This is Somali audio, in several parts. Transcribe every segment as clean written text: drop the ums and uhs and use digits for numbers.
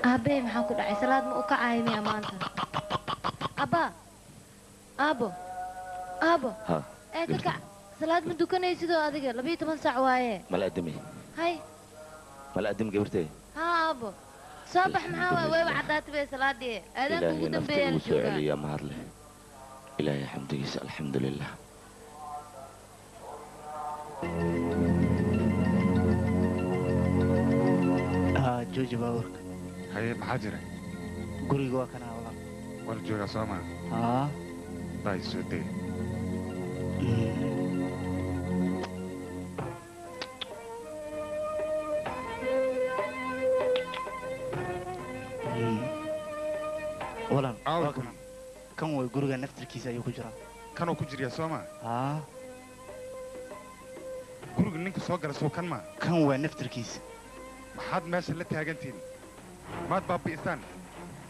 Aabe maxaa ku dhacay salaad ma u kacay miya maanta abba aabo aabo ee ka kac salaad ma dukanaysidoo adiga 12 saac waaye mala adami hay mala adam gabartay ha aabo soo bax maxaa waaye wayba caddaatay bay salaadii aadaanka ugu dambeeyaa la joogaa ilaahay mahad leh ilaahay xamdigiisa alxamdulilah jooji baabuurka haye maxaa jira guriga waa kanaa walaal waa la joogaa soo maa haa baa soo degay walaal waa kan kan way guriga naftirkiisa ayuu ku jiraa kanuu ku jiryaa soo maa haa guriga ninka soo gala soo kan maa kan waa naftirkiisa maxaad meesha la taagantihiin maad baabi'isaan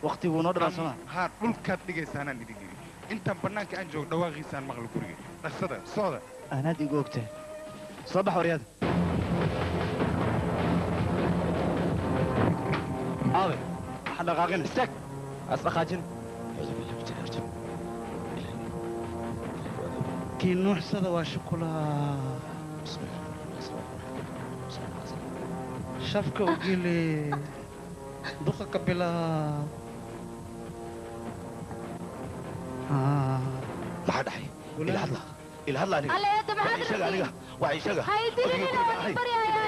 waqtiguu noo dhamaa soo haa dhulkaad dhigaysaanaan idin yidhi intaan bannaanka aan joogo dhawaaqiisaan maqla guriga dhaqsada socda anaad igu ogtahay soo bax waryaada aabe waxaan dhaqaaqina istaag asdhaqaajin kii nuuxsada waa shukulaa shafka u geli duqa ka bilaab maxaa dhacay ila hadla ila hadla aniga aniga waa ishaga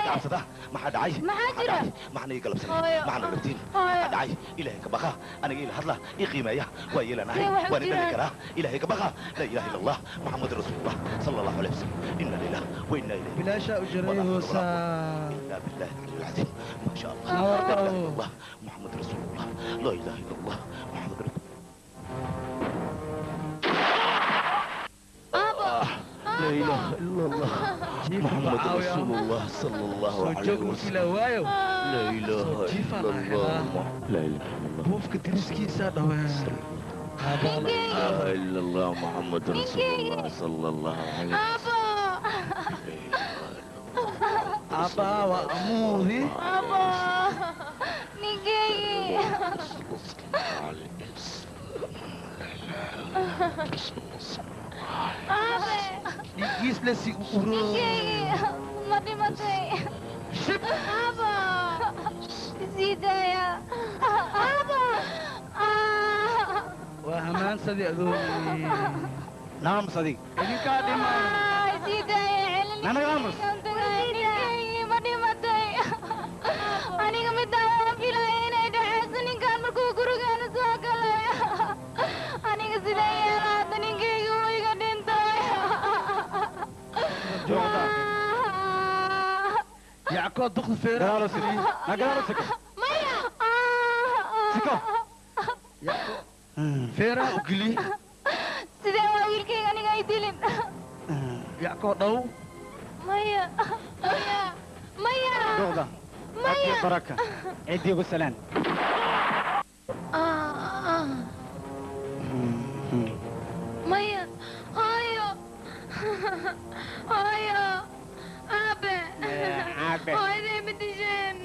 cabsada maxaa dhacay maxaa jira maxna ii galabsanay maxna rabtiin maxaa dhacay ilaahay ka baqa aniga ila hadla ii qiimeeya waa yeelanahay waan idhali karaa ilaahay ka baqa laa ilaaha illa allah maxamad rasuulullah sala allahu alayhi wasalam inna lilah wa inna ilayhi bilaashaa u jiray hoosaa illa billahi alcaliy alcadiim maa sha allah laa ilaaha illa allah maxamad rasuulullah laa ilaaha illa allah maxamad rasuul لا إله إلا الله محمد رسول الله صلى الله عليه وسلم لا إله إلا الله لا إله إلا الله بوفك ترسكي سادة لا إله إلا الله محمد رسول الله صلى الله عليه وسلم أبا وأموذي أبا نيجي Dhiiggiis la si uro. Ma dhimatay. Shib. Aba. Sii daaya. Aba. Waa hamaansadii adoonii. Naamus adiga. Idinkaa dhimay. Sii daaya celin. Nanaga aamus. Ma dhimatay. Aniga midaan waan filaya inay dhacayso ninkaan markuu gurigaana soo galay. Aniga sidee yeelaa hadda ninkayga wuu iga dhintay. Yackood duqda feera. Gadaal u siko. Na gadaal u siko. Maya. Siko. Yacko. Feeraha u geli. Sidee waa wiilkayga aniga ay dilin. Yackood dhow. Maya. Maya. Maya. Duqda. Maya. Baraka. Ciddii ugu salaan. Maya. Hooyo. Hooyo. Aabe. Aabe. Hooyaday ma disheen.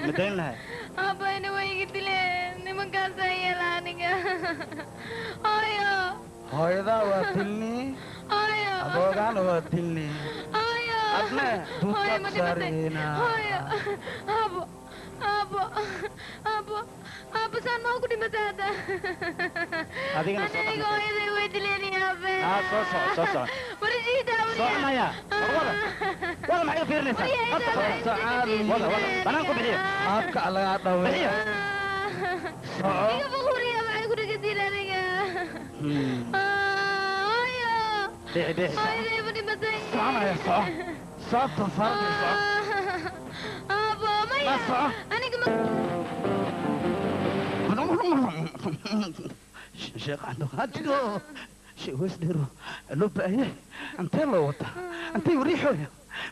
Ma dayn lahay? Aabbayna way iga dileen. Nimankaasaa yeela aniga. Hooyo. Hooyadaa waa dilni. Hooyo. Adoogaana waa dilni. Hooyo. Adne Hooyo duudkaad ma dhimatay. saareenaa. Hooyo. Aabo. Aabo. Aabo. Aabo saan ma ugu dhimatay hadda? Adigana soo Aniga hooyaday way dileen iyo aabe. Haa soo soco soo soco. Warjiida Soconaya. War wada. Wada maxay u fiirinaysaa? Qabta. Wada wada. Banaan ku bixiya. Aabka lagaa dhaway. Bixiya. Soco. Iga boqoriya maxay ku dhegasiin aniga? Hooyo. Bixi bixi. Hooyaday ma dhimatay. Soconaya soco. Soco farqi soco. Aabo maya. Ma soco. Aniga ma Sheekh Cabdiqaadir. Shay weys dheero loo baahan intee loo wataa intee wariixooya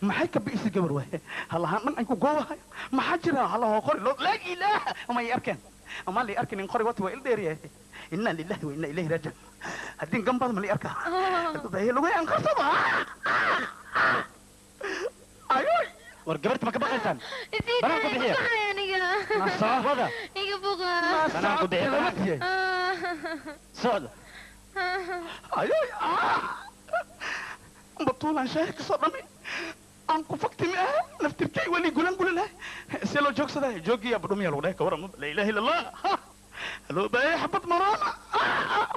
maxay ka bi'isay gabar waaye halahaan dhan ay ku goobahay maxaa jira halahoo qori loo laa ilaaha ama ay arkeen ama lay arkin in qori wata waa il dheeryahay inna lillahi wa inna ilayhi raaji'uun haddii gambada ma lay arkaa baahiye lagu anqarsado ayoy war gabarta ma ka baqaysaan banaan ku bixiya wada iga buqa banaan ku bixiya socda ayoy batuulaan shaahi kasoo dhamay aan ku faktimi ah naftirkay weli gulan gulan see loo joogsadaa joogiyaa badhumiya lagu dhahay ka waran laa ilaaha illa allah loo baayay xabad maroona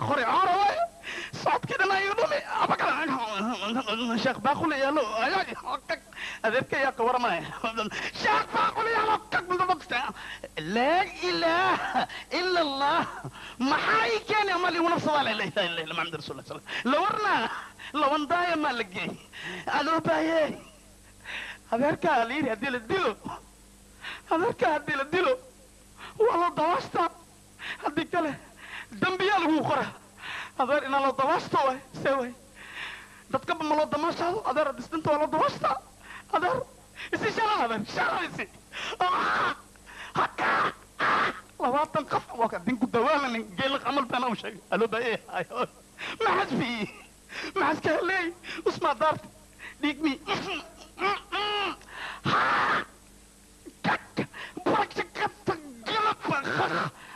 qori coora waay socodkii dhan iga dhumi abakala sheekh baaquli yaalo adeerka yaa ka waramaya sheekh baaquli yaalo laa ilaaha ila allah maxaa ii keenay ama liigu nafsadaa laa ilaaha illa allah maxamed rasuul sal lawarna lawan daaya maa la geey aloo baayay adeerkaa la yidhi haddii la dilo adeerkaa haddii la dilo waa loo dawaashtaa haddii kale dambiyaa lagu qora adeer inaa loo dawaashto waay see waay dadkaba ma loo damaashaado adeer disdinta waa loo dawaashtaa adeer isi shalan adeer shalan isi haka 20 qof waa ka dinku dawaalanin geelaq camal baan u sheegay aloo baayay maxas fii maxas ka helay usmaa daarta dhiigmi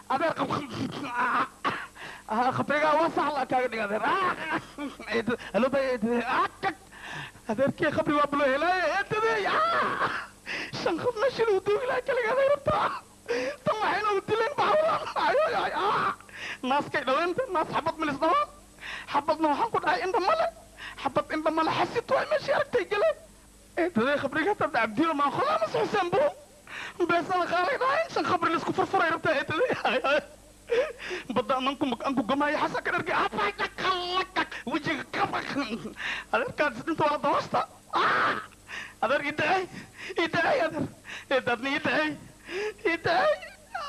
adeer khabrigaa waa saxla kaaga dhig adeer aloo baayay adeerkii khabri waa buloo helaaye eedadey shan qof meeshii lagu duugi lahaa kaliga adeer rabtaa tan waxay noogu dileen baxwadan naaskay dhaweenta naas xabad milis dhawaan xabadna waxaan ku dhahay indha male xabad indha male xasid waay meeshii aragtay galeen eedaday khabriga hataa cabdiilo maan khulaamas xuseen buu beesana qaalay dhahayn shan khabri laisku furfuray rabtaa eedaday badda anku gamaayo xasa ka dhargay wejiga adeerkaas inta waa la dawaashta adeer idacay idacay adeer eedaadna idacay idacay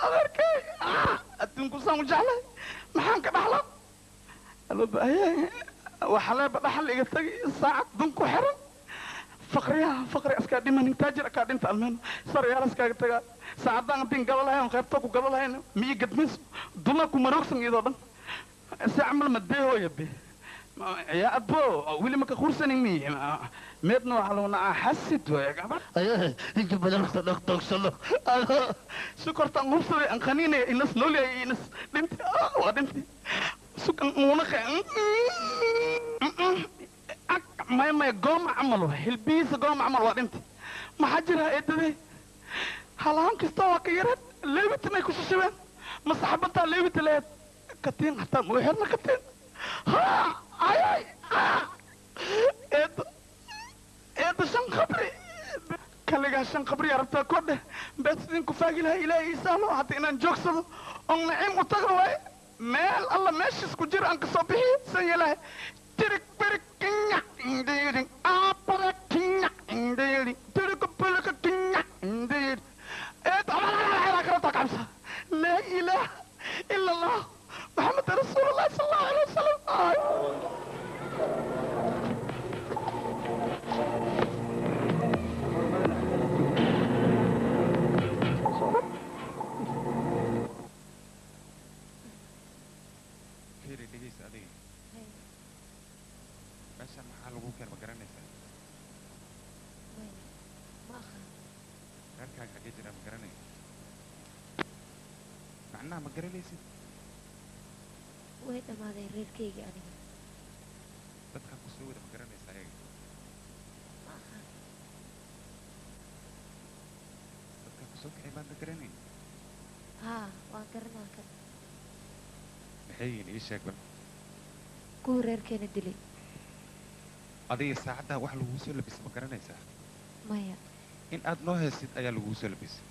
adeerkay adduunku saan u jeclay maxaan ka dhaxlaa aloo baahiye waxaa leeba dhaxal iga tagay saacad dunku xiran faqriyaha faqri askaa dhimanin taajir akaa dhinta almeeno saryaal askaaga tagaa saacadaan haddii gaba lahayn qaybta ku gaba lahayn miyi gadmayso duna ku maroogsan iyadoo dhan si camal madeehooya be يا أبو ولي ما كخرسني مي ميدنا وحلونا حسيت ويا قبل inta badan dhaqdhaqsano سكرت أنغمسري أنخنيني إنس نولي إنس دمتي ودمتي سك أنغنخ ما ما قوم عمله البيس قوم عمل ودمتي ما حجرها إيه هلان كستوى كيرت ليبت ما يكوش شبان ما صاحبتها ليبت ليت كتين حتى مو يحرنا كتين ها اي اي eedda shan qabri kaligaa shan qabri arabtaa kordhe bees idinku faagi lahaa ilaahay ii sahlo hadda inaan joogsado oon naciim u tago waaye meel alla meeshiis ku jira aan kasoo bixiyo san yeelahay tirig birig kinya indiirin aabara kinya indiirin tiriga biliga kinya indiirin eed abalaa karabtaa kacabsa laa ilaaha ila allah maxamed rasuulullahi sala allahu alay wasalam. Fiiri dhegeysa adiga meeshaan maxaa lagu keen ma garanaysaa ma aqaan reerkaaga xaggee jiraa ma garanaysa macnaha ma garanaysid way dhammaadeen reerkayga aniga dadkan ku soo wada ma garanaysaa ayaga ma aqaan dadkan ku soo kixi baad ma garanayn haa waan garanaa kan maxay yihiin ii sheeg bal kuwa reerkeena dilay adiga saacaddaa wax lagugu soo labisay ma garanaysaa maya in aad noo heesid ayaa lagugu soo labisay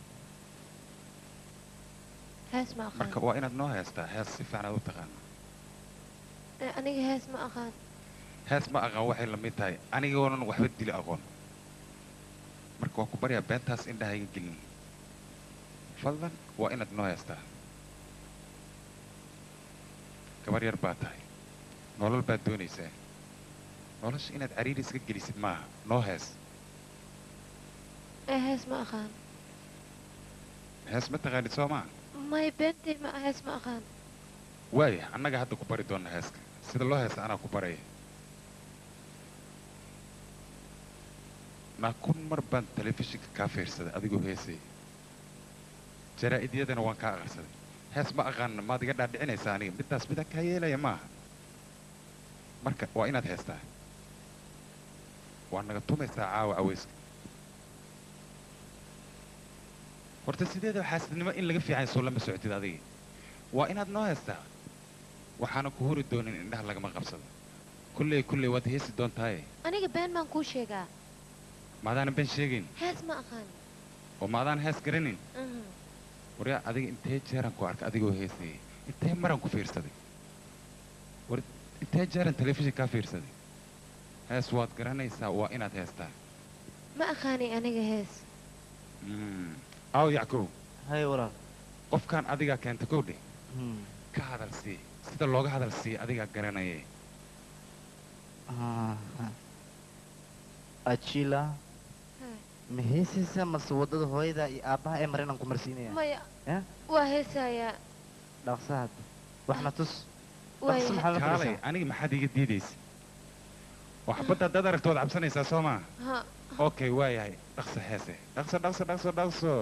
hees ma aqaan marka waa inaad noo heestaa hees si fiican aad u taqaano aniga hees ma aqaan hees ma aqaan waxay la mid tahay anigoonan waxba dili aqoon marka waan ku baryaa beentaas indhahayga gelin fadlan waa inaad noo heestaa gabar yar baa tahay Nolol baad doonaysaa. Nolosha inaad cariiri iska gelisid maaha. Noo hees. Ee hees ma aqaan. Hees ma taqaanid soo maa? May beentay ma hees ma aqaan. Waaya, annaga hadda ku bari doona heeska. Sida loo heesa anaa ku baraya. Naa kun mar baan telefishinka kaa fiirsaday adigoo heesaya. Jaraa'idiyadana waan kaa aqrisaday. Hees ma aqaanna maad iga dhaadhicinaysaa aniga. Middaas midaan kaa yeelaya maaha. Marka waa inaad heestaa. Waa naga tumaysaa caawa caweyska. Horta sideedaba xaasidnimo in laga fiican soo lama socotid adiga. Waa inaad noo heestaa. Waxaana ku huri doonin indhaha lagama qabsado. Kulley kulley waad heesi doontaaye. Aniga been baan kuu sheegaa. Maadaanan been sheegayn. Hees ma aqaan. Oo maadaan hees garanin. Waryaa adiga intee jeeraan ku arkay adigoo heesayay. Intee maraan ku fiirsaday. War intee jeeraan telefishin kaa fiirsaday. Hees waad garanaysaa, waa inaad heestaa. Ma aqaanay aniga hees. Aw Yacquub. Hay walaal. Qofkaan adigaa keenta kowdhe. Ka hadal sii. Sida looga hadal sii adigaa garanayay. Achila. Ma heesaysaa mase waddada hooyada iyo aabbaha ee marinaan ku marsiinaya? Maya. Waa heesayaa. Dhaqso hadda. Waxna tus. Dhaqso maxaa la Kaalay, fadhiisaa? aniga maxaad iga diidaysa? Waxbadda haddaad aragto waad cabsanaysaa soo maa? Ha. Okay, waayahay. Dhaqso heese. Dhaqso, dhaqso, dhaqso, dhaqso.